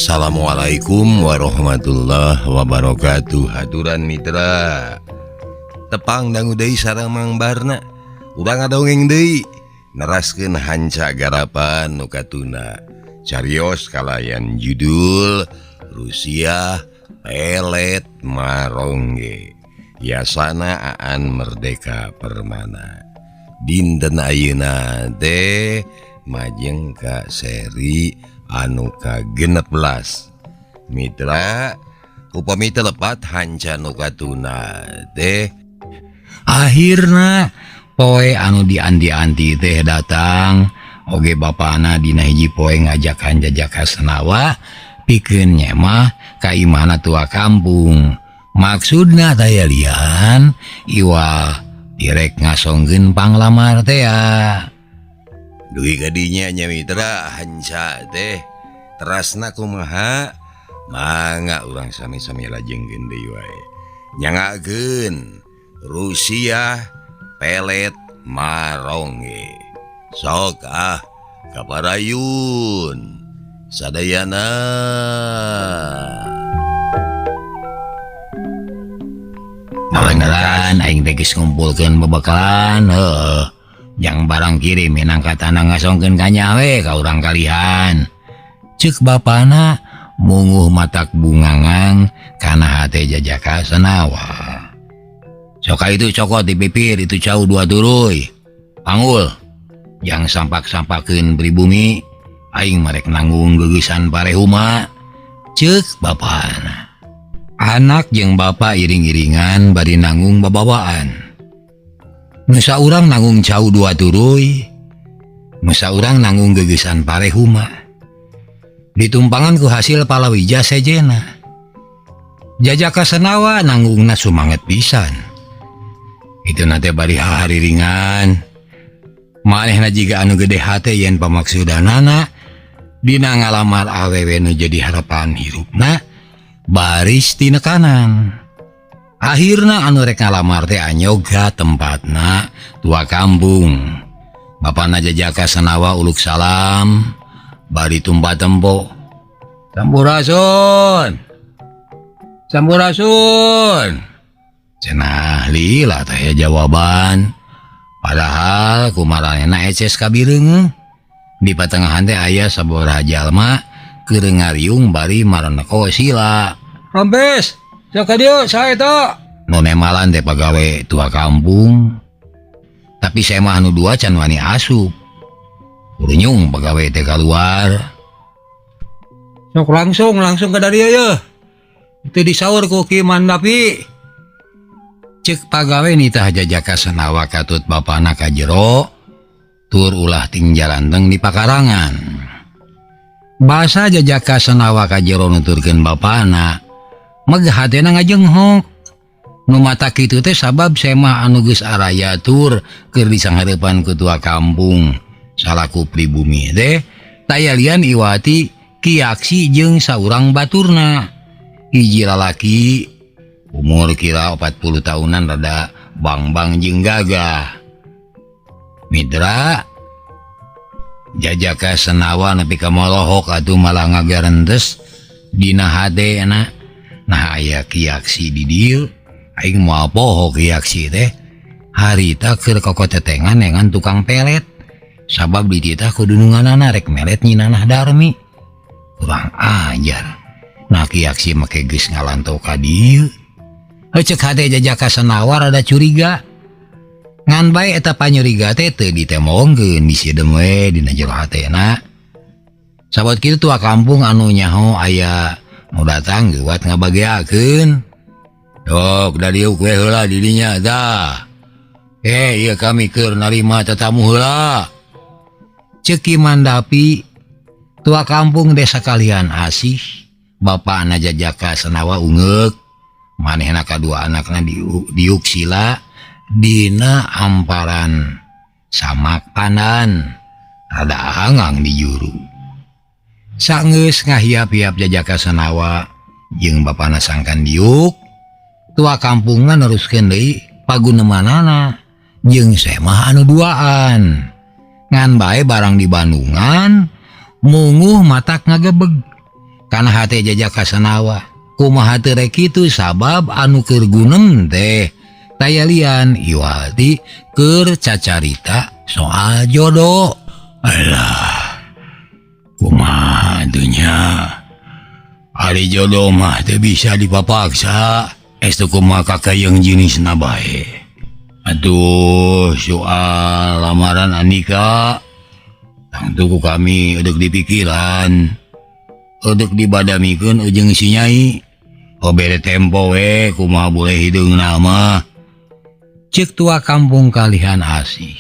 Assalamualaikum warahmatullahi wabarakatuh. Haturan mitra tepang dangu deui sareng Mang Barna. Urang ngadongeng deui neraskeun hanca garapan nu katuna. Carios kalayan judul Rusiah Pelet Marongge. Yasana Aan Merdeka Permana. Dinten ayeuna teh majeng ka seri anu ka-16. Mitra upami teu lepat hanca nu katuna teh akhirna poe anu dianti-anti teh datang. Oge bapana dina hiji poe ngajakan Jajaka Senawa pikeun nyemah ka imahna tua kampung. Maksudna taya lian iwa direk ngasongkeun panglamar teh ya. Dugi ka dinya nya mitra hanca teh terasna kumaha mangga urang sami-sami lajengkeun deui wae. Nyangakeun Rusiah Pelet Marongge. Sok ah kaparayun sadayana. Beneran aing teh geus ngumpulkeun bebekalan heuh. Jang barang kirim minangka tanah ngasongkeun ka nyawe ka urang kalihan. Ceuk bapana munguh matak bungangang kana hate Jajaka Senawa. Soka itu cokot di pipir itu cau dua turuy. Panggul jang sampak-sampakeun pribumi aing marek nanggung geugeusan parehuma. Ceuk bapana. Anak jeung bapa iring-iringan bari nanggung babawaan. Nu saurang nanggung cau dua turuy, nu saurang nanggung geugeusan parehuma. Ditumpangan ku hasil palawija sejena. Jajaka Senawa nanggungna sumanget pisan. Itu nate bari hahariringan. Manehna jiga anu gede hate yen pamaksudanana dina ngalamar awewe nu jadi harapan hirupna baris tinekanan. Akhirna anu rek ngalamar teh anyoga tempatna tua kampung. Bapana Jajaka Senawa uluk salam bari tumpah tempo. Sampurasun. Sampurasun. Cenah lila teh jawaban. Padahal kumaranehna eces kabireungeung. Di patengahan teh aya sabaraha jalma keur ngariung bari maraneko sila. Rampes, sok ka dieu saha eta? Nu nemalan teh pagawe tua kampung. Tapi saya mah anu dua can wani asup. Kurunyung pagawe teh kaluar. Sok langsung ke dieu ye. Itu disaur ku Ki Mandapi. Cek pagawe nitah Jajaka Senawa katut bapana ka jero tur ulah ting jalanteng di pakarangan. Basa Jajaka Senawa ka jero nuturkeun bapana, meg hatena ngajenghok. Nu mata kitu teh sabab semah anu geus araya tur keur disanghareupan ku tua kampung salaku pribumi teh taya lian iwati Kiaksi jeung saurang baturna. Hiji lalaki umur kira 40 tahunan rada bang-bang jeung gagah. Mitra Jajaka Senawa nepi ka molohok atuh malah ngagarentes dina hatena. Nah aya Kiaksi di dieu aing moal poho Kiaksi teh harita keur kokotetengan dengan tukang pelet. Sabab dititah kudununganana rek melet Nyi Nanah Darmi. Kurang ajar. Nah Kiaksi make geus ngalanto ka dieu. Cek hate Jajaka Senawa rada curiga. Ngan bae eta panyuriga teh teu ditemongkeun disidem we dina jero hatena. Sabot kitu tua kampung anu nyaho aya nu datang geuwat ngabageakeun. Dok da diuk we heula di dinya tah. Ieu kami keur narima tetamu heula. Ceuk Ki Mandapi tua kampung desa Kalian Asih, bapana Jajaka Senawa ungeuk. Manehna kadua anakna diuk sila dina amparan samak panan rada angang di juru. Sanggeus ngahiap-hiap Jajaka Senawa jeung bapana sangkan diuk, tua kampungna neruskeun deui pagunemanana jeung semah anu duaan. Ngan bae barang di Bandungan munguh matak ngagebeg. Kana hate Jajaka Sanawa kumaha teu rek kitu sabab anu keur gunem teh taya lian iwati keur cacarita soal jodoh. Alah kumaha atuh nya, ari jodoh mah teu bisa dipapaksa, estu kumaha kakayeng jenisna bae. Aduh, soal lamaran Andika tangtu ku kami udah dipikiran, udah dibadamikeun ujung si Nyai. Oh, bere tempo we kumaha boleh hideung nama. Cek tua kampung kalihan asih.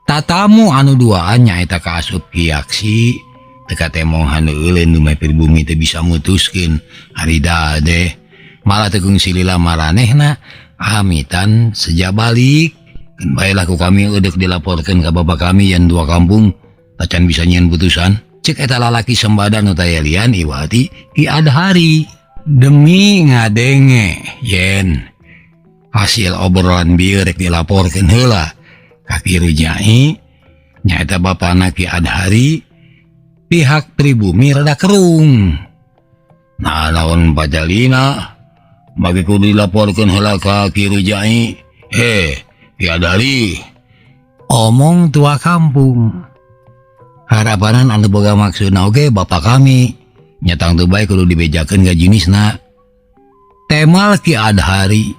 Tatamu anu duaan nyaeta kaasup Ki Yaksi teka temong haneuleun dumeh pribumi teu bisa mutuskeun harida deh. Malah teu kungsi lila maranehna amitan sejak balik. Keun bae lah ku kami eudek dilaporkeun ka bapak kami yang dua kampung tacan bisa nyieun putusan. Cek eta lalaki sembada nu taya lian iwati Ki Adhari demi ngadenge yen hasil obrolan bieu rek dilaporkeun heula ka Ki Rujai nyaeta bapana Ki Adhari pihak pribumi rada kerung. Nah naon pajalina bagi kudu dilaporkeun heula ka Ki Rujai. Ki Adhari omong tua kampung. Harapanan anu boga maksudna oge bapak kami nyatang teu bae kudu dibejakeun ka jenisna. Temal Ki Adhari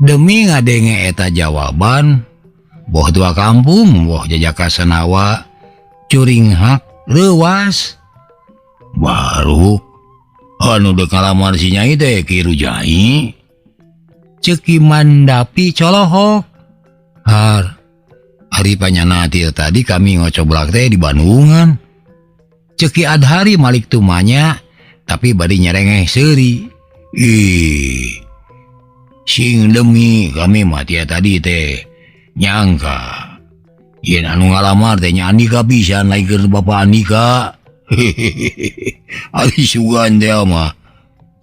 demi ngadenge eta jawaban boh tua kampung boh Jajaka Sanawa curinghak leuwas. Baru anu deuk ngalamar si Nyai teh Ki Rujai. Ceuk Ki Mandapi colohok. Har ari panyana teh tadi kami ngocoblak teh di Bandungan. Ceuk Ki Adhari malik tumanya tapi bari nyerengeh seuri. Ih, sing demi kami mah tia tadi teh nyangka yen anu ngalamar teh nya Andika pisan lain keur Bapak Andika. Hehehe, ari sugan teh mah.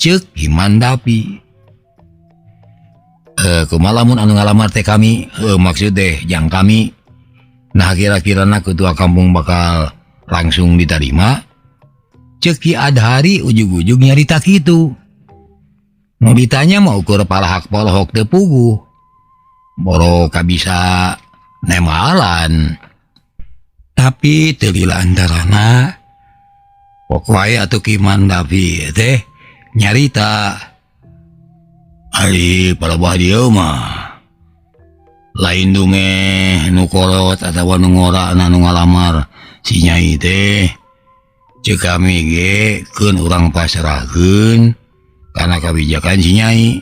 Ceuk Ki Mandapi. Kumaha lamun anu ngalamar teh kami, maksud teh jang kami. Nah kira-kira na ketua kampung bakal langsung diterima. Ceuk Ki Adhari ujug-ujug nyarita kitu. Nu ditanya mah ukur palahak polohok teu puguh. Boro kabisa nemalan. Tapi teu lila antarana pokok aya atuh Ki Mandapi teh nyarita. Ari palebah dieu mah lain dumeh nu kolot atawa nu ngora nu ngalamar si Nyai teh. Ceuk kami ge keun urang pasrahkeun kana kabijakan si Nyai.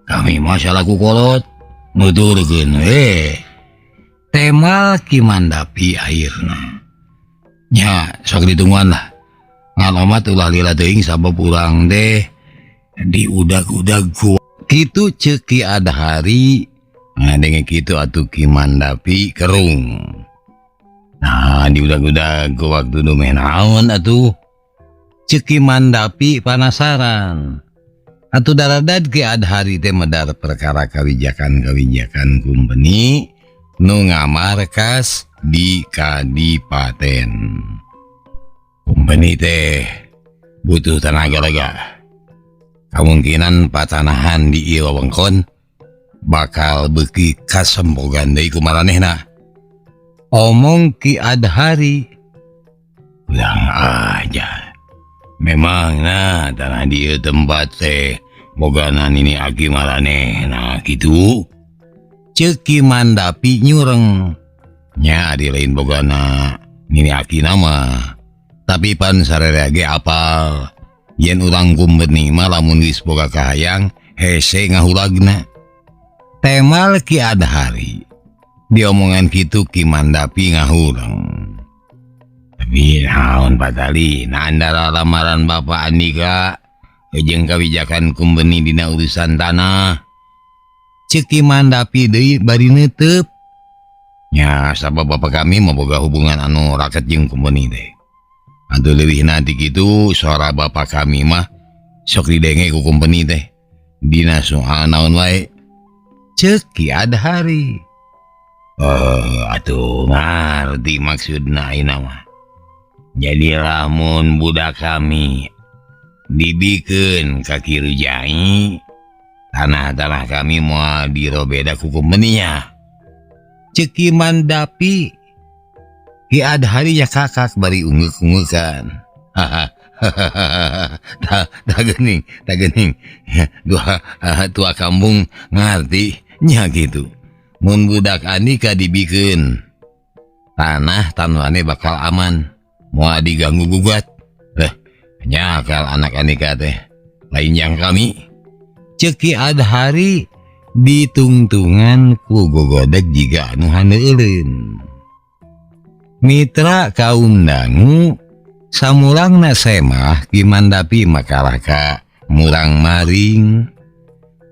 Kami mah salaku kolot nuturkeun we. Temal Ki Mandapi akhirna. Nya sok ditungguan lah. Ngan omat ulah lila teuing sabab urang teh diudag-udag ku. Kitu ceuk Ki Adhari ngadenge kitu atuh Ki Mandapi kerung. Nah diudag-udag ku waktu nu meh naon atuh. Ceuk Ki Mandapi panasaran. Atuh daradad Ki Adhari teh medar perkara kawijakan-kawijakan kumpeni nu ngamarkas di Kadipaten. Kumpeni teh butuh tenaga lega. Kamungkinan patanahan di ieu wewengkon bakal beuki kasempogan deui ku maranehna. Omong Ki Adhari. Ulang aja. Memang nah tanah di ieu tempat teh bogana nini aki maranehna kitu. Ceuk Ki Mandapi nyureng. Nya di lain bogana nini aki nama. Tapi pan sararea ge apal. Yen urang kumpeni mah lamun geus boga kahayang hese ngahulagna. Temal Ki Adhari. Diomongan kitu Ki Mandapi ngahureng. Tapi naon patali, nah andara lamaran Bapak Andika jeung kawijakan kumpeni dina urusan tanah. Ceuk Ki Mandapi deui bari neuteub. Nya sabab bapak kami mah boga hubungan anu raket jeung kumpeni teh. Atuh leuwih nanti kitu suara bapak kami mah sok didenge ku kumpeni teh. Dina soal naon wae. Ceuk Ki Adhari. Oh, atuh ngarti maksudna ayeuna mah. Jadi lamun budak kami dibikeun ka Ki Rujai, tanah-tanah kami moal dirobeda ku kumpeninya. Ceuk Ki Mandapi Ki Adhari ya kakak bari ungeuk-ungeukan. Hahaha, gening, tah gening. Dua tua kampung ngarti nya gitu. Mun budak Andika dibikeun tanah, tanahne bakal aman, moal diganggu gugat. Nyakal anak Andika teh lain yang kami. Ceuk Ki Adhari ditungtungan ku gogodeg jiga anu handeuleun. Mitra kaum dangu, samulangna semah Ki Mandapi makalah ka murang maring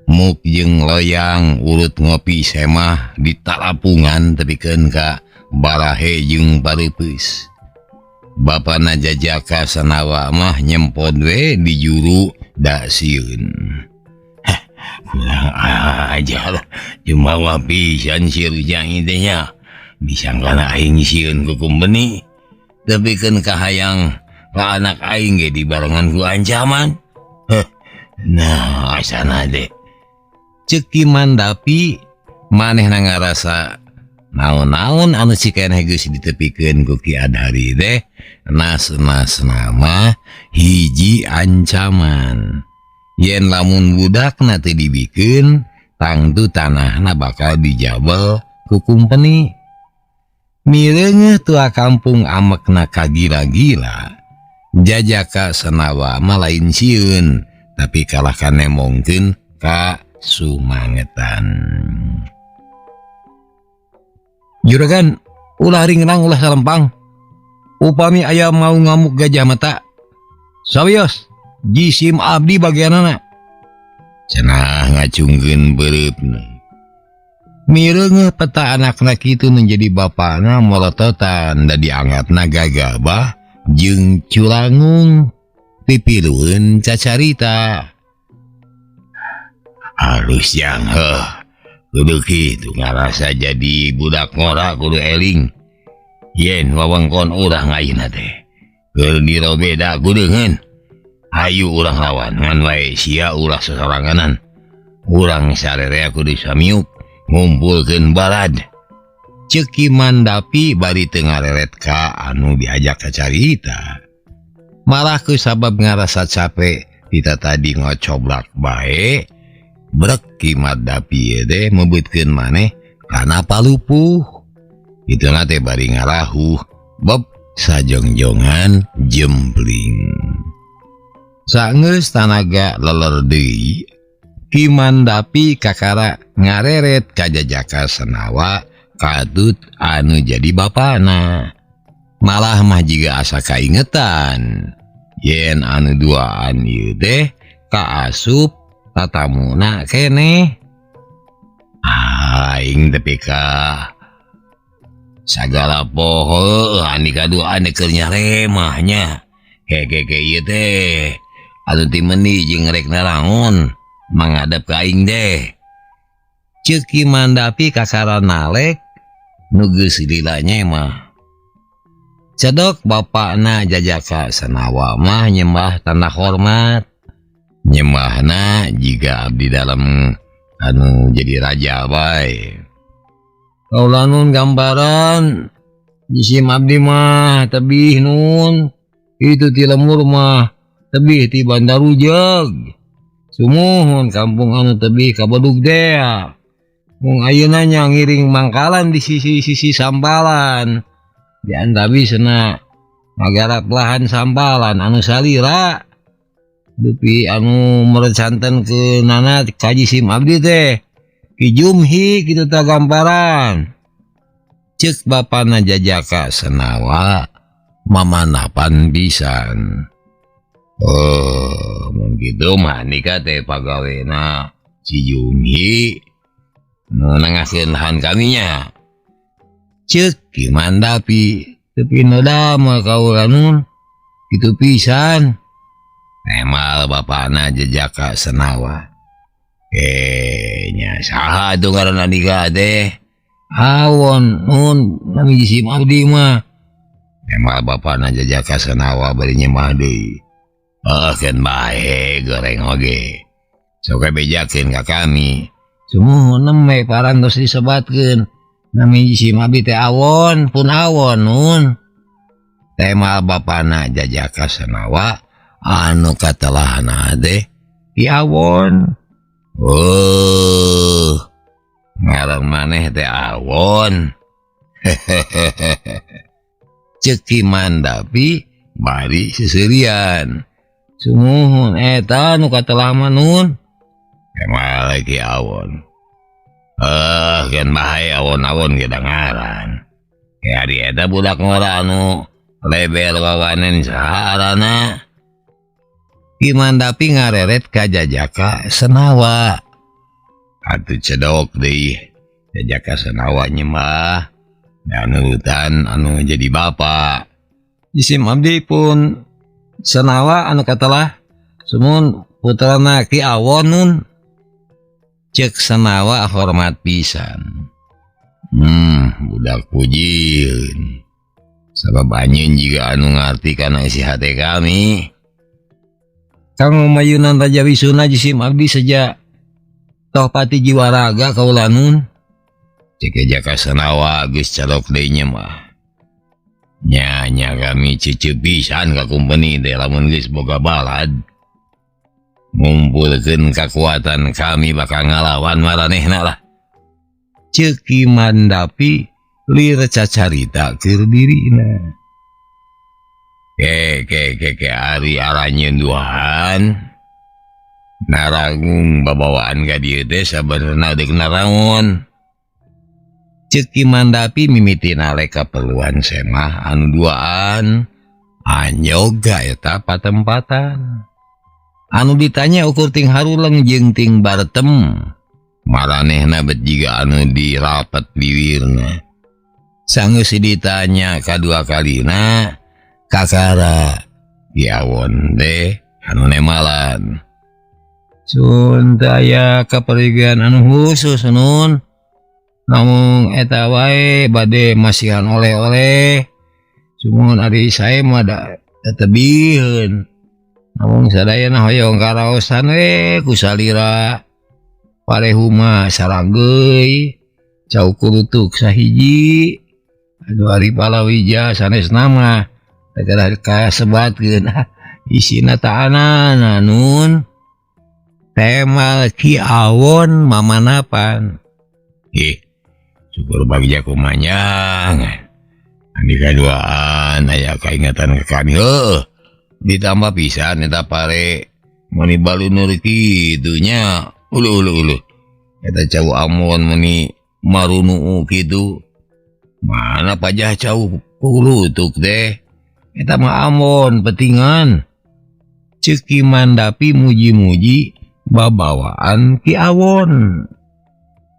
muk jeung loyang urut ngopi semah di talapungan tepikeun ka barahe jeung pareupeus. Bapana Jajaka Sanawa mah nyempod we di juru da sieun. Heh, kurang ajar jumawa pisan si Rujai teh nya. Disangkana aing sieun ku kumpeni, tepikeun ka hayang ka anak aing ge dibarengan ku ancaman. Heh, nah asana deh. Ceuk Ki Mandapi manehna ngarasa naon-naon anu cikeneh geus ditepikeun ku Ki Adhari teh nas-nas nama hiji ancaman. Yen lamun budakna teu dibikeun, tangtu tanahna bakal dijabel ku kumpeni. Mireungeuh tua kampung amekna kagila-gila, Jajaka Senawa mah lain sieun, tapi kalah kanemongkeun ka sumangetan. Juragan, ulah ringrang ulah salempang. Upami aya mau ngamuk gajah mata. Sawios, jisim abdi bagianana. Cenah ngacungkeun beureupna. Mireungeuh peta anakna kitu menjadi bapana molototan da dianggapna gagabah jeung culangung pipilueun cacarita. Halus yang heuh kudu kitu ngarasa jadi budak ngora kudu eling. Yen wewengkon urang ayeuna teh keur dirobeda kudeungeun. Hayu urang lawan ngan wae sia ulah sasoranganan. Urang sarerea kudu samiuk ngumpulkeun balad. Ceuk Ki Mandapi bari teu ngareret ka anu diajak kacarita. Malah ku sabab ngarasa capek kita tadi ngocoblak bae, brek Ki Mandapi ieu teh mebeutkeun maneh kana palupuh. Ituna teh bari ngarahuh beb sajongjongan jempling. Saenggeus tanaga leler deui, Ki Mandapi kakara ngareret ka Jajaka Senawa katut anu jadi bapana. Malah mah jiga asa kaingetan yen anu duaan ieu teh kaasup tatamuna keneh. Aing tepi ka sagala poho Andika duaan keur nyaremahnya. Hege ieu teh anu ti meuni jeung rek narangon mangadep ka aing deh. Ceuk Ki Mandapi kakara nalek nu geus lila mah. Cedok bapakna Jajaka Senawa mah nyembah tanda hormat. Nyembahna jiga abdi dalam anu jadi raja bae. Kaula nun gambaran jisim abdi mah tebih nun. Itu ti lemur mah tebih ti Bandarujeg. Sumuhun kampung anu tebih ka Bedug dea. Mung ayeuna nya ngiring mangkalan di sisi-sisi sambalan. Di antawi cenah ngagarap lahan sambalan anu salira. Dupi anu merecanten ke nana ka jisim abdi teh. Ki Jumhi kitu tah gambaran. Ceuk bapana Jajaka Senawa mamanapan pisan. Oh, mun kitu mah Andika teh pagawena si Jumhi nu nengaskeun lahan kaminya. Ceuk Ki Mandapi tepi nu damel kaula nun kitu pisan. Emal bapana Jajaka Senawa. Nya saha atuh ngaran Andika teh? Awon nun nami jisim abdi mah. Emal bapana Jajaka Senawa bari nyemah deui. Heuh keun bae goreng oge. Sok bejakeun ka kami. Sumuhun nembe parantos disebatkeun. Nami si Mabi teh awon pun awon nun. Temal bapana Jajaka Senawa anu katelahna teh Ki Awon. Oh, ngaran maneh teh Awon. Hehehe. Ceuk Ki Mandapi bari seserian. Sumuhun eta nu katelah mah nun. Emal Ki Awon. Keun bae awon-awon ge da ngaran. Ari eta budak ngora anu leber wawanen saha arana. Ki Mandapi ngareret ka Jajaka Senawa. Atuh cedok deui Jajaka Senawa nyemah. Nurutan anu jadi bapa. Jisim abdi pun Senawa anu katelah sumuhun putrana Ki Awon nun. Ceuk Senawa hormat pisan. Budak pujieun. Sabab anjeun jiga anu ngarti kana isi hate kami. Kang mayunan Raja Wisuna jisim abdi seja toh pati jiwa raga kaula nun. Ceuk Jaka Senawa geus cadok deui nyemah. Nya nya kami cecep pisan ka kumpeni teh lamun geus boga balad. Ngumpulkeun kakuatan kami bakal ngalawan maranehna lah. Ceuk Ki Mandapi lir cacarita keur dirina. Ke ke ke ke ari aranyeun duaan. Narangung babawaan ka dieu teh sabenerna deuk narangon. Ceuk Ki Mandapi mimiti nalek kaperluan semah anu duaan anyoga eta patempatan. Anu ditanya ukur ting haruleng jeung ting bartem. Maranehna bet jiga anu dirapet biwirna. Sanggeus ditanya kadua kalina kakara Ki Awon teh anu nemalan. Sun taya kaperigan anu khusus nun. Namung eta wae bade masihan oleh-oleh. Sumuhun ari sae mah da tetebieun. Namung sadayana hoyong karaosan we ku salira. Parehuma saranggeui, cau kurutuk sahiji. Aduh ari palawija sanesna mah teh kasebatkeun isina taanana nun. Temal Ki Awon mamanapan. Ih, syukur bagja kumanyang. Andi kaduaan aya kaingatan ka kami heuh. Ditambah pisan eta pare meuni balunur kitu nya. Uluh uluh uluh. Eta cau Amon meuni marunuu kitu. Mana pajah cau kulutuk teh. Eta mah Amon petingan. Ceuk Ki Mandapi muji-muji babawaan Ki Awon.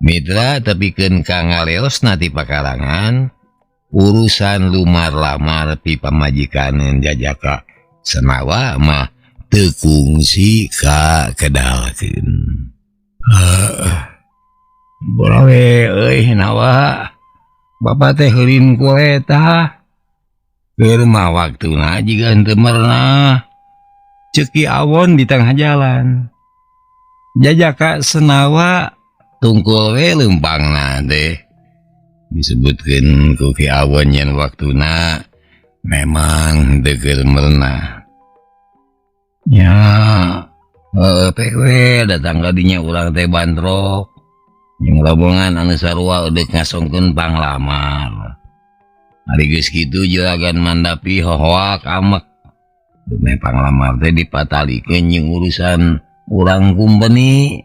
Mitra tepikeun ka ngaleosna ti pakarangan urusan lumar-lamar pi pamajikaneun Jajaka Senawa mah teu kungsi ka kedalkeun. Boleh euy Nawa. Bapa teh heurin ku eta. Keur mah waktuna jiga henteu merenah. Ceuk Ki Awon di tengah jalan. Jajaka Senawa tungkul we leumpangna teh. Disebutkeun ku Ki Awon yen waktuna memang teu keur merenah. Nya, heueuh we datang ka dinya urang teh bantrok. Jeung rombongan anu sarua deuk ngasongkeun panglamar. Ari geus kitu juragan Mandapi hohoak amek. Dumeh panglamar teh dipatalikeun jeung urusan urang kumpeni.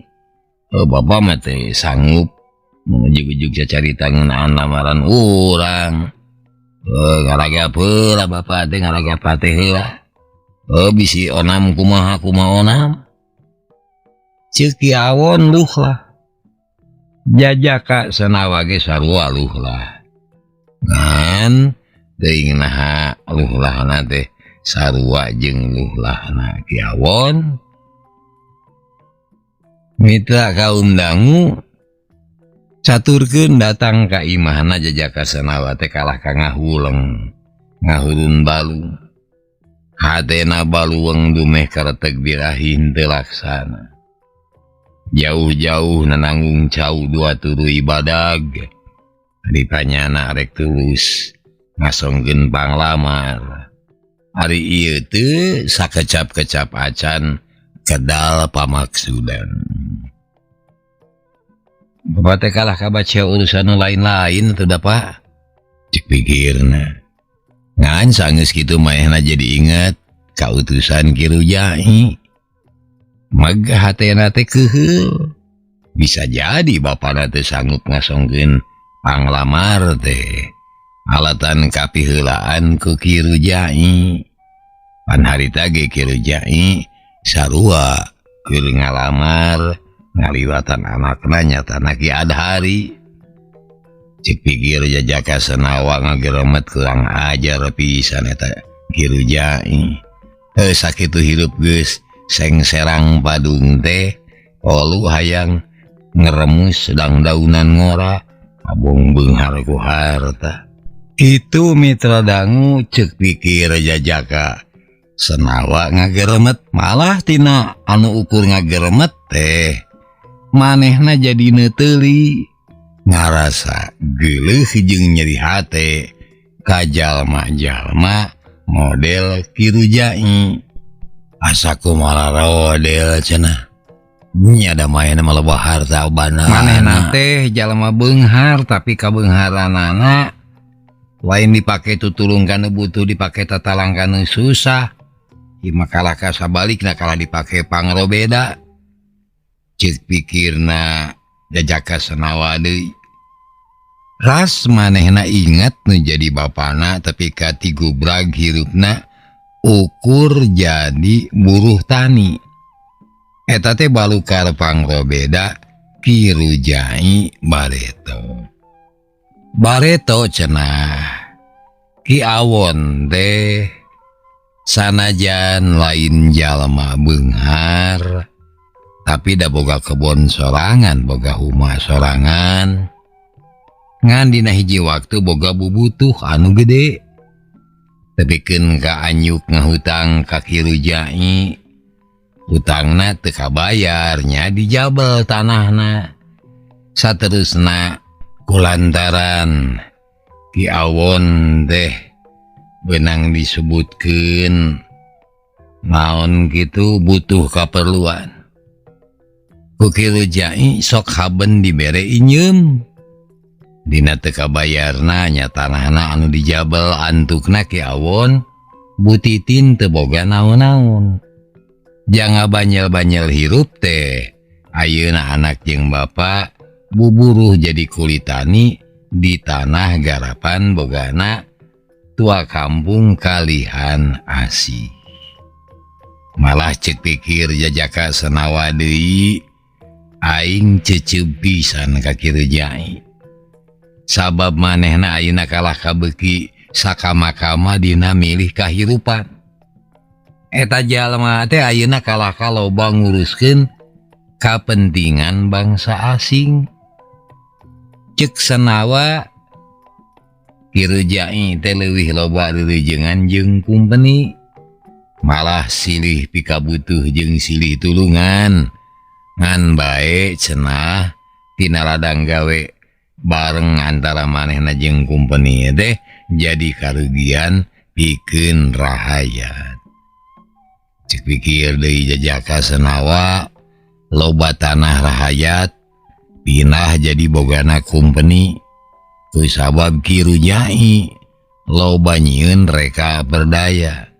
Bapa mah teh sanggup mengujug-ujug cacarita ngeunaan lamaran urang. Ngaragap heula bapa teh ngaragap teh heula. Bisi onam kumaha kumaha onam. Ceuk Ki Awon luh lah. Jajaka Senawa ge sarua luh lah. Ngan teuing naha luh lahna teh sarua jeung luh lahna Ki Awon. Mitra kaum dangu caturkeun datang ka imahna Jajaka Senawa teh kalah ka ngahuleng. Ngahurun balung. Hatena baluweng dumeh kareteg birahi henteu laksana. Jauh-jauh nananggung cau dua tuluy badag. Ditanyana rek tulus ngasongkeun panglamar. Ari ieu teu sakecap-kecap acan kedal pamaksudan. Bapak teh kalah kabaca urusan lain-lain teu da Pak. Cek pikirna. Ngan sanggeus kitu manehna jadi inget kautusan Ki Rujai. Mag hatena teh keuheul. Bisa jadi bapana teh sanggup ngasongkeun panglamar teh. Alatan kapiheulaan ku Ki Rujai. Pan harita ge Ki Rujai sarua keur ngalamar ngaliwatan anakna nyatana Ki Adhari. Cek pikir Jajaka Senawa ngageremet kurang ajar pisan eta Ki Rujai. Heuh sakitu hirup geus sengserang padung teh olu hayang ngeremus sedang daunan ngora abong beunghar ku harta. Itu mitra dangu cek pikir Jajaka Senawa ngageremet malah tina anu ukur ngageremet teh manehna jadi neuteuli ngarasa geuleuh jeung nyeri hate ka jalma-jalma model Ki Rujai. Asa kumaha rodel cenah nya da manehna mah loba harta bana. Manehna teh jalma beunghar tapi kabeungharanana lain dipake tutulung kana butuh dipake tatalang kana susah. Ieu mah kalah ka sabalikna kalah dipake pangrobeda. Cek pikirna Jajaka Senawa deui. Ras manehna inget nu jadi bapana tapi ka tigubrag hirupna ukur jadi buruh tani. Eta teh balukar pangrobeda Ki Rujai bareto. Bareto cenah Ki Awon teh sanajan lain jalma beunghar tapi da boga kebon sorangan, boga huma sorangan. Ngan dina hiji waktu boga bubutuh anu gede. Tepikeun ka anyuk ngahutang ka Ki Rujai. Hutangna teu kabayar nya dijabel tanahna. Saterusna kulantaran Ki Awon teh beunang disebutkeun naon kitu butuh kaperluan. Ku Ki Rujai sok haben dibere inyeum. Dina teu kabayarna nya tanahna anu dijabel antukna Ki Awon butitin teu boga naon-naon. Jang banyel-banyel hirup teh ayeuna anak jeung bapa buburuh jadi kulitani di tanah garapan bogana tua kampung kalihan asih. Malah cek pikir Jajaka Senawa deui aing cecep pisan ka Ki Rujai. Sabab manehna ayeuna kalah kabeuki sakama-kama dina milih kahirupan. Eta jalma teh ayeuna kalah ka loba nguruskeun kapentingan bangsa asing. Cek Senawa Ki Rujai teh leuwih loba reurejengan jeung kumpeni. Malah silih pikabutuh jeung silih tulungan. Ngan bae cenah tina ladang gawe bareng antara manehna jeung kumpeni teh jadi karugian pikeun rahayat. Cek pikir deui Jajaka Senawa loba tanah rahayat pindah jadi bogana kumpeni. Ku sabab Ki Rujai loba nyieun reka berdaya.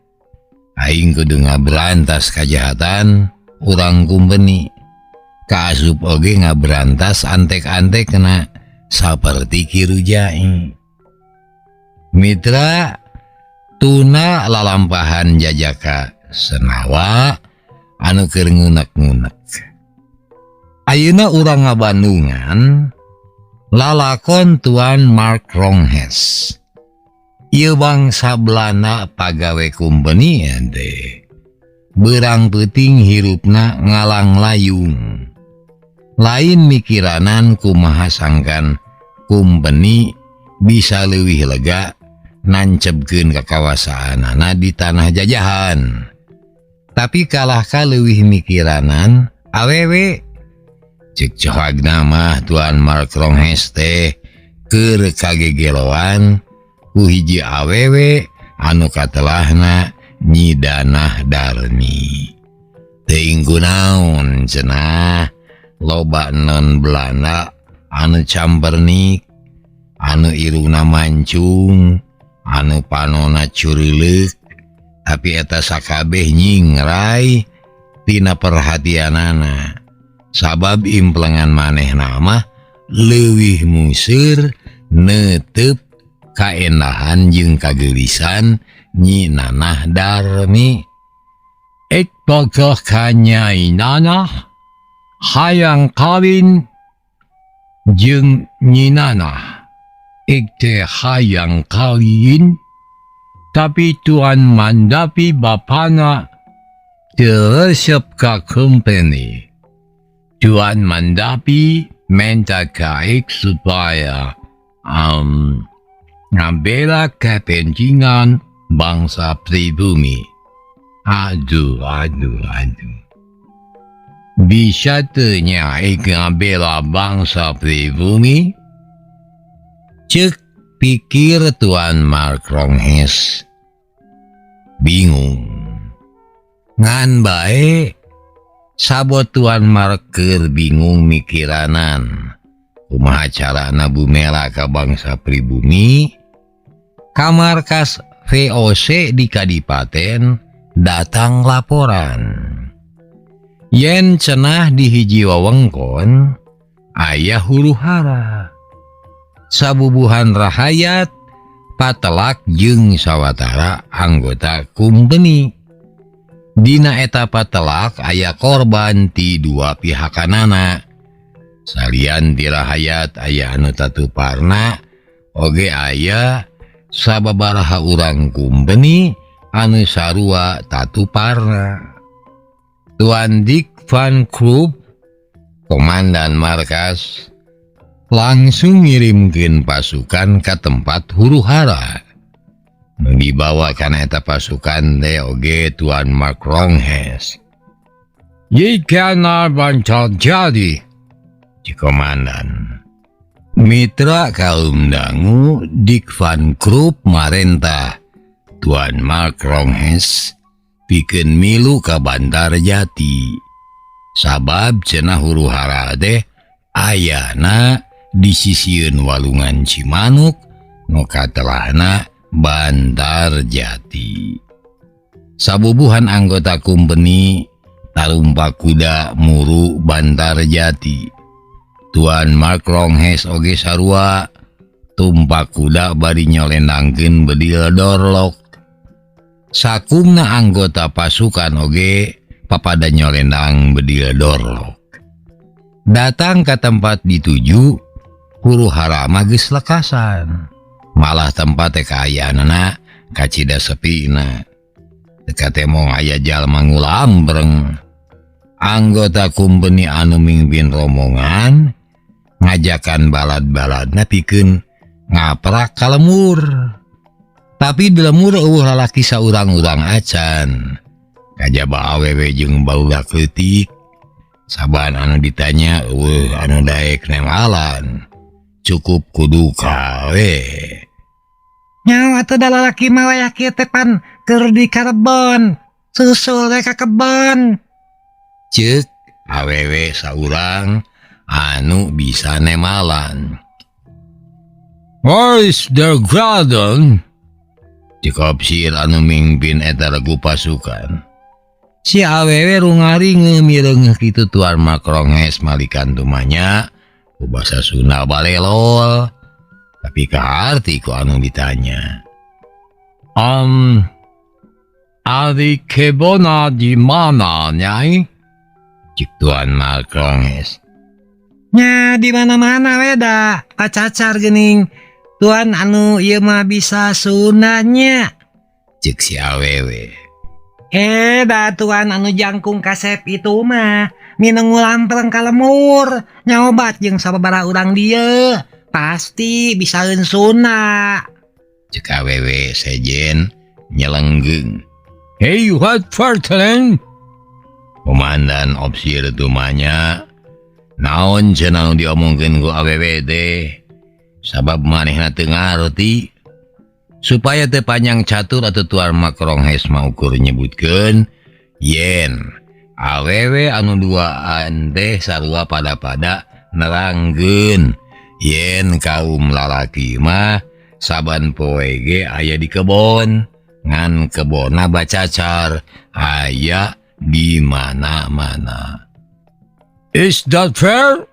Aing kudu ngaberantas kajahatan urang kumpeni. Kaasup oge ngaberantas antek-antek kena saperti Ki Rujai. Mitra tuna lalampahan Jajaka Senawa anu keur ngunek-ngunek. Ayeuna urang ngabandungan lalakon Tuan Mark Ronghes. Ieu bangsa Belanda pagawe kumpeni teh. Beurang peuting hirupna ngalang layung. Lain mikiranan kumaha sangkan kumpeni bisa leuwih lega Nancebkeun kakawasaanana di tanah jajahan. Tapi kalah ka leuwih mikiranan awewe. Cek cohagna mah Tuan Mark Ronghes teh keur kagegeloan ku hiji awewe anu katelahna Nyi Danah Darmi. Teuing kunaon cenah loba non Belanda anu campernik, anu irungna mancung, anu panona curileuk, tapi eta sakabeh nyingrai tina perhatianana. Sabab implengan manehna mah leuwih museur neuteup kaendahan jeung kageulisan Nyi Nanah Darmi. Ik bogoh ka Nyai Nanah hayang kawin jeung Nyi Nanah. Ik teh hayang kawin, tapi Tuan Mandapi bapana teu resep ka company. Tuan Mandapi menta ka ik supaya ngabela kepentingan bangsa pribumi. Aduh, aduh, aduh. Bisa teu nya ik ngabela bangsa pribumi? Cek pikir Tuan Mark Ronghes. Bingung. Ngan bae sabot Tuan Mark keur bingung mikiranan. Kumaha carana bumela ka bangsa pribumi? Ka markas VOC di Kadipaten datang laporan. Yen cenah di hiji wewengkon aya huru-hara. Sabubuhan rahayat patelak jeung sawatara anggota kumpeni. Dina eta patelak aya korban ti dua pihakanana. Salian ti rahayat aya anu tatuparna, oge aya sababaraha urang kumpeni anu sarua tatuparna. Tuan Dick Van Kroop, komandan markas, langsung ngirimkeun pasukan ka tempat huru-hara. Nu dibawa kana eta pasukan teh oge Tuan Mark Ronghes. Jika bancal jadi, Cik komandan. Mitra kaum dangu Dick Van Kroop marentah Tuan Mark Ronghes pikeun milu ka Bandar Jati. Sabab cenah huru-hara teh ayana di sisieun walungan Cimanuk nu katelahna Bandar Jati. Sabubuhan anggota kumpeni tarumpak kuda muru Bandar Jati. Tuan Mark Ronghes oge sarua tumpak kuda bari nyolendangkeun bedil dorlok. Sakumna anggota pasukan oge papada nyolendang bedil dorlok. Datang ke tempat dituju, huru-hara mah geus lekasan. Malah tempat teh kaayaanana kacida sepina. Teu katemong aya jalma ngulambreng. Anggota kumpeni anu mimpin rombongan ngajakan balad-baladna pikeun ngaprak ka lemur. Tapi di lemur eueuh lalaki saurang-urang acan. Kajaba awewe jeung barudak leutik. Saban anu ditanya eueuh anu daek nemalan. Cukup kudu kawe. Nyawa teh da lalaki mah wayah kieu teh pan keur di karbon. Susul we ka kebon. Ceuk awewe saurang anu bisa nemalan. Where is the garden? Cek opsir anu mimpin eta regu pasukan. Si awewe rungari mireungeuh kitu Tuan Mark Ronghes malikan tumanya ku basa Sunda balelol. Tapi kaharti ku anu ditanya. Ari kebona di mana, Nyai? Cik Tuan Mark Ronghes. Nya di mana-mana we da, kacacar geuning. Tuan anu ieu mah bisa Sundanya. Cek si awewe. Da tuan anu jangkung kasep itu mah mineng ngulampreng ka lemur, nyaobat jeung sababaraha urang dieu. Pasti bisaeun Sunda. Cek awewe sejen nyelenggeung. Hey, what partner? Komandan opsir tumanya naon cenah nu diomongkeun ku awewe teh sabab manehna teu ngarti supaya teu panjang catur atau tuan Makronghes mah ukur nyebutkeun yen awewe anu duaan teh sarua pada-pada nerangkeun yen kaum lalaki mah saban poe ge aya di kebon ngan kebonna bacacar aya di mana-mana. Is that fair?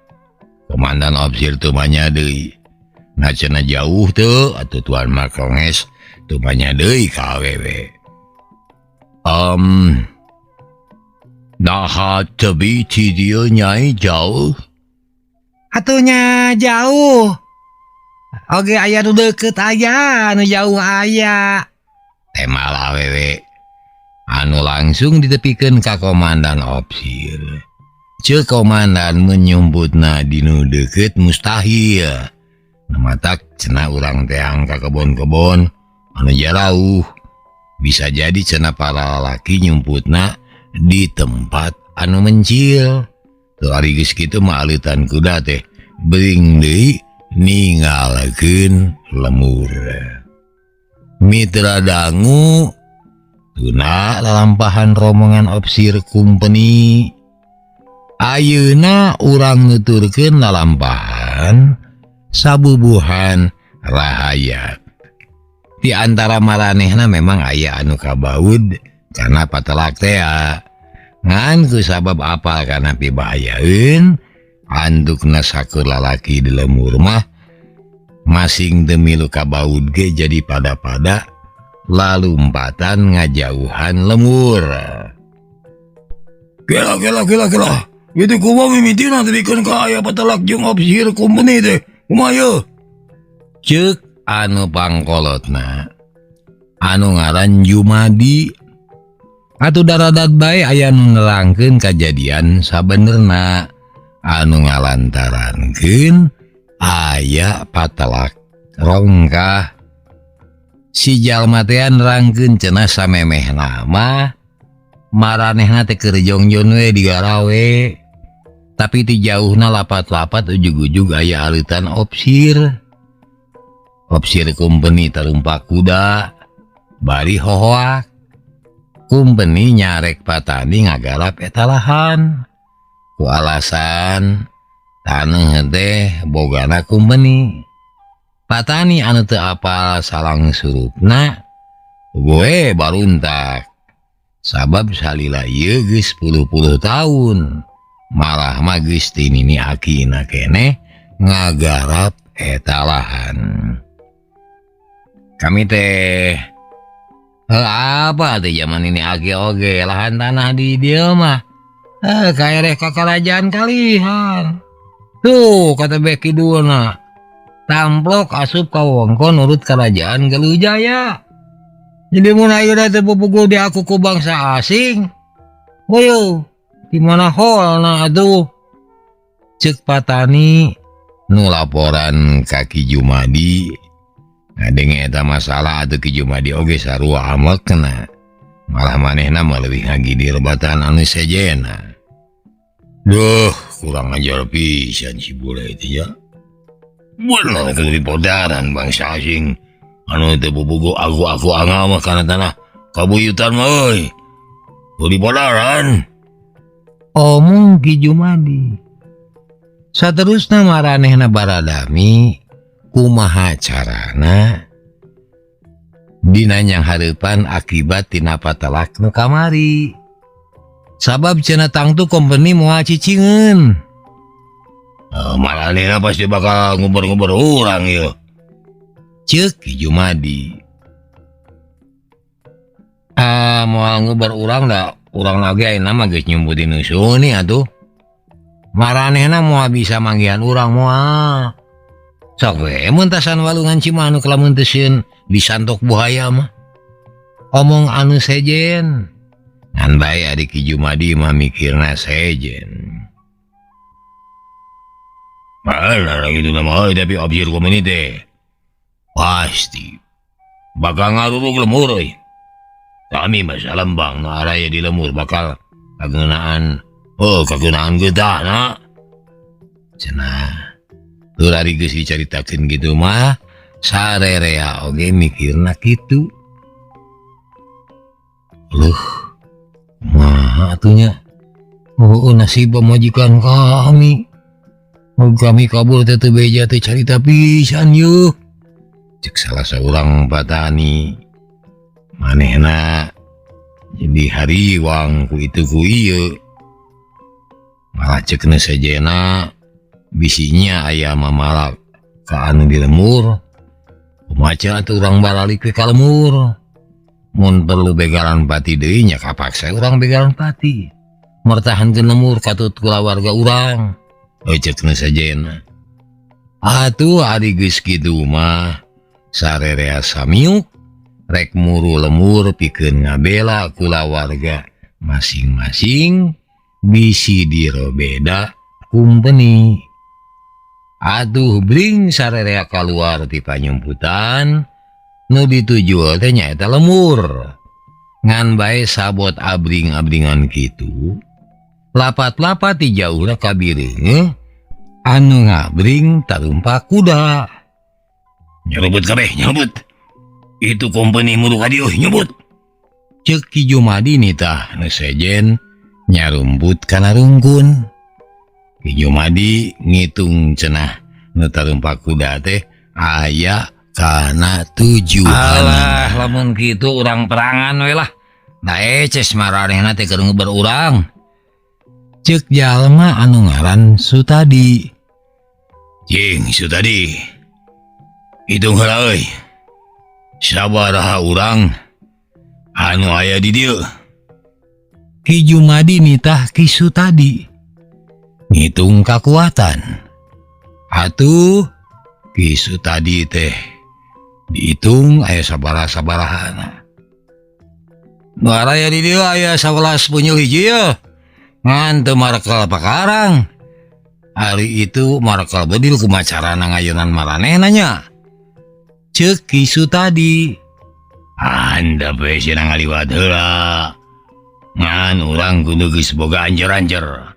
Komandan opsir tumanya deui. Nah cenah jauh teu atuh tuan Makronghes tumanya deui ka awewe. Naha tebi ti dieu nyai jauh? Atunya jauh. Oge aya nu deukeut aya, anu jauh aya. Temal awewe anu langsung ditepikeun ka komandan opsir. Ceuk komandan menyumputna dinu deukeut mustahil. Matak cenah urang teang ka kebon-kebon anu jarauh. Bisa jadi cenah para lalaki nyumputna di tempat anu mencil. Tuh ari geus kitu mah aleutan kuda teh beuring deui ninggalkeun lemur. Mitra dangu tuna lalampahan rombongan opsir kumpeni. Ayeuna urang nuturkeun lalampahan sabubuhan rahayat. Di antara maranehna memang aya anu kabaud karena patelak tea. Ngan ku sabab apal kana pibahayaeun andukna sakur lalaki di lemur mah masing teu milu kabaud ge jadi pada-pada lalumpatan ngajauhan lemur. Gila gila gila gila. Itu kumaha mimitina tebikeun ka aya patelak jeung opsir kumpeni teh. Kumaha yeuh? Ceuk anu pangkolotna anu ngaran Jumadi. Atuh daradat bae aya nu nerangkeun kajadian sabenerna anu ngalantarankeun aya patelak rongkah. Si jalma teh nerangkeun cenah samemehna mah maranehna teh keur jongjon we digarawe. Tapi ti jauhna lapat-lapat ujug-ujug aya aleutan opsir. Opsir kumpeni tarumpak kuda bari hohoak. Kumpeni nyarek patani ngagarap eta lahan. Ku alasan taneuh teh bogana kumpeni. Patani anu teu apal salang surupna gue baruntak. Sabab salila ieu geus puluh-puluh tahun. Malah mah geus ti nini akina keneh ngagarap eta lahan. Kami teh apa teh zaman ini aki oge lahan tanah di dieu mah kaereh ka karajaan kalihan. Tuh kata beki kidulna tamplok asup ka wongkon nurut kerajaan Galuh Jaya. Jadi mun ayeuna teh pupuguh diaku ku bangsa asing. Woyo, di mana holna atuh? Ceuk patani nu laporan ka Ki Jumadi. Ngadenge eta masalah atuh Ki Jumadi oge sarua amekna. Malah manehna mah leuwih ngagidir batan anu sejena. Duh, kurang ajar pisan si bule itu ya. Bener kudu dipodaran bangsa asing. Anu teu bobogo aku-aku angama kana tanah kabuyutan mah euy. Kudu dipodaran. Omong Ki Jumadi. Saterusna maranehna baradami kumaha carana dina nyanghareupan akibat tina patelak nu kamari. Sabab cenah tangtu kompeni moal cicingeun. Maranehna pasti bakal nguber-nguber urang ieu. Ceuk Ki Jumadi. Moal nguber urang da urang lagi ayeuna mah geus nyumbutin nu suni atuh. Maranehna moal bisa manggihan urang moal. Sok we mun tasan walungan Cimanuk lamun teu sieun disantok buhaya mah. Omong anu sejen. Ngan bae ari Ki Jumadi mah mikirna sejen. Malah gitu nama tapi opsir komuni teh. Pasti Bakal ngarurug lemur euy. Kami mah salembang nu araya di lemur bakal kageunaan oh kageunaan getahna. Cenah. Tur ari geus dicaritakeun kitu mah sarerea oge mikirna kitu. Luh, kumaha atuh nya? Oh, nasib pamajikan kami. Oh, kami kabur teh teu beja teh carita pisan yeuh. Cek salah saurang patani. Manehna jadi hariwang ku itu ku ieu. Malah cek nu sejena bisinya aya mamalak ka anu di lemur. Kumaha atuh urang baralik we ka lemur. Mun perlu begalan pati deui nya kapaksa urang begalan pati. Mertahankeun lemur katut kulawarga urang. Cek nu sejena. Atuh ari geus kitu mah sarerea samiuk rek muru lemur pikeun ngabela kulawarga masing-masing bisi dirobeda kumpeni. Aduh bring sarerea kaluar ti panyumputan nu dituju teh nyaeta lemur. Ngan bae sabot abring-abringan kitu lapat-lapat ti jauhna kabireuneuh anu ngabring tarumpak kuda. Nyerubut kabeh, nyerubut. Itu kompeni muru ka dieu nyebut. Ceuk Ki Jumadi nitah nu sejen nyarumput kana rungkun. Ki Jumadi ngitung cenah nu tarumpak kuda teh aya kana 7. Alah, lamun kitu urang perangan we lah. Da eces maranehna teh keur nguber urang. Ceuk jalma anu ngaran Sutadi. Cing Sutadi. Hitung heula euy. Sabaraha urang anu aya di dieu? Ki Jumadi nitah Ki Sutadi. Ngitung kakuatan. Atuh Ki Sutadi teh dihitung aya sabaraha-sabarahana. Nu araya di dieu aya 11 punyul hiji yeuh. Ngan teu marekel pakarang. Ari itu marekel bedil kumaha carana ngayeunan maranehna nya. Ceuk Ki Sutadi. Anda we cenah ngaliwat heula. Ngan urang kudu geus boga anjer-anjer.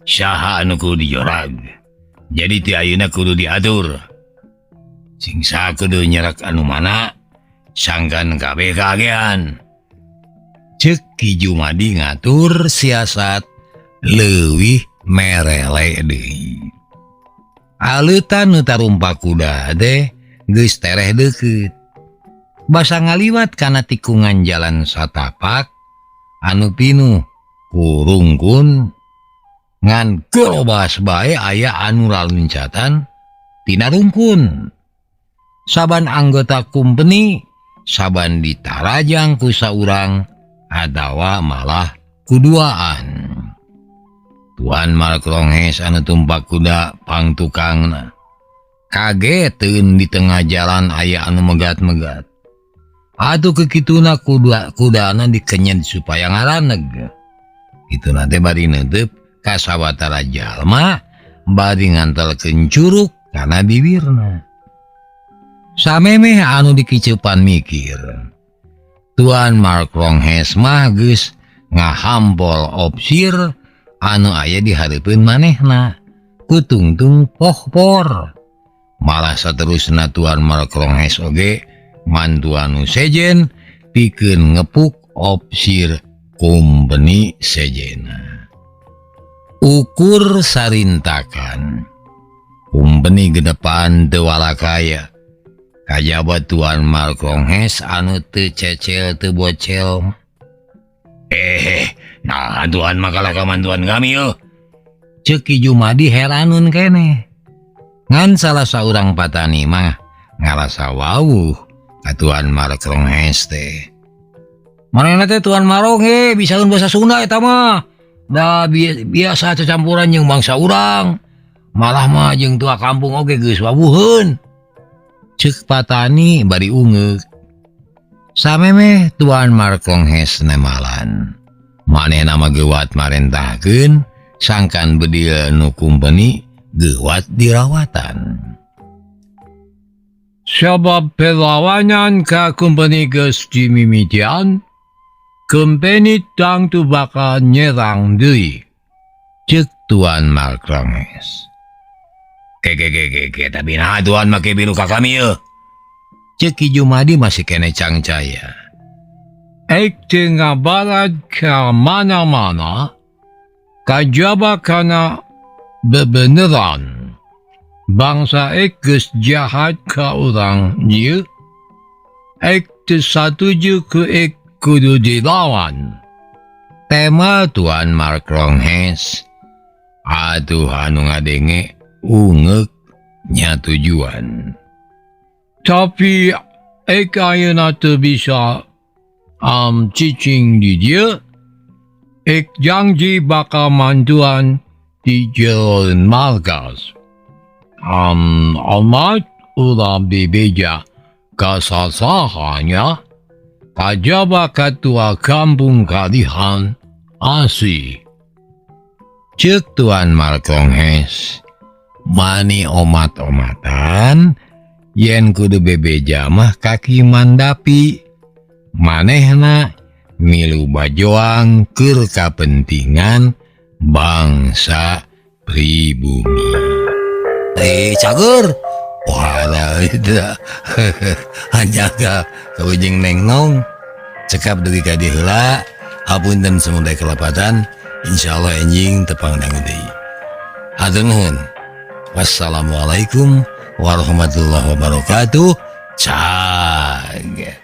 Saha anu kudu dijorag. Jadi ti ayeuna kudu diatur. Sing saha kudu nyerak anu mana sangkan kabeh kagean. Ceuk Ki Jumadi ngatur siasat leuwih merele deui. Aleutan nu tarumpak kuda teh geus tereh deukeut. Basa ngaliwat kana tikungan jalan satapak anu pinuh ku rungkun ngan gerobas bae aya anu laluncatan tina rungkun. Saban anggota kumpeni saban ditarajang ku saurang atawa malah kuduaan. Tuan Mark Ronghes anu tumpak kuda pangtukangna kageteun di tengah jalan aya anu megat-megat. Atuh kekituna kudana dikenyet supaya ngaraneg. Kituna teh bari neuteup ka sawatara jalma bari ngantelkeun curug kana bibirna. Samemeh anu dikiceupan mikir. Tuan Mark Ronghes mah geus ngahampol opsir anu aya di hareupeun manehna. Kutungtung pohpor. Malah saterusna Tuan Mark Ronghes oge mantuan nu sejen pikeun ngepuk opsir kumpeni sejena. Ukur sarintakan. Kumpeni gedepan teu walakaya. Kajaba Tuan Mark Ronghes anu teu cecel teu bocel. Nah Tuan makalah kamantuan kami yo. Ceuk Ki Jumadi heranun keneh. Ngan salah saurang patani mah ngarasa wawuh ka Tuan Mark Ronghes teh. Manehna teh Tuan Marong bisaeun basa Sunda eta mah. Da biasa cacampuran jeung bangsa urang. Malah mah jeung tua kampung oge geus wawuheun. Ceuk patani bari ungeuk. Samemeh Tuan Mark Ronghes nemalan. Manehna mah geuwat marentahkeun sangkan bedil nu kumpeni geuwat dirawatan. Sabab perlawanan ka kumpeni geus dimimitian, kumpeni tangtu bakal nyerang deui. Cek Tuan Mark Ronges. Ke tapi nah Tuan make biru ka kami yeuh. Cek Ki Jumadi masih kene cangcaya. Ek teu ngabarad ka mana-mana, kajaba kana bebeneran. Bangsa ek geus jahat ka urang ieu. Ek teu satuju ku ek kudu dilawan. Tema Tuan Mark Ronghes. Aduh anu ngadenge ungeuk nya tujuan. Tapi ek ayeuna teu bisa cicing di dieu. Ek janji bakal mantuan di jero markas. Omat ulah bebeja ka sasaha nya, kajaba katua kampung kalihan asli. Cek Tuan Mark Ronghes. Mani omat-omatan yen kudu bebeja mah kaki mandapi. Manehna milu bajoang keur kapentingan bangsa pribumi. Cagur jaga kaujeng nengnong cekap dugi ka dieu heula hapunten semoga kelepatan insyaallah enjing tepang dangu deui. Hatur nuhun. Wassalamualaikum warahmatullahi wabarakatuh. Cag.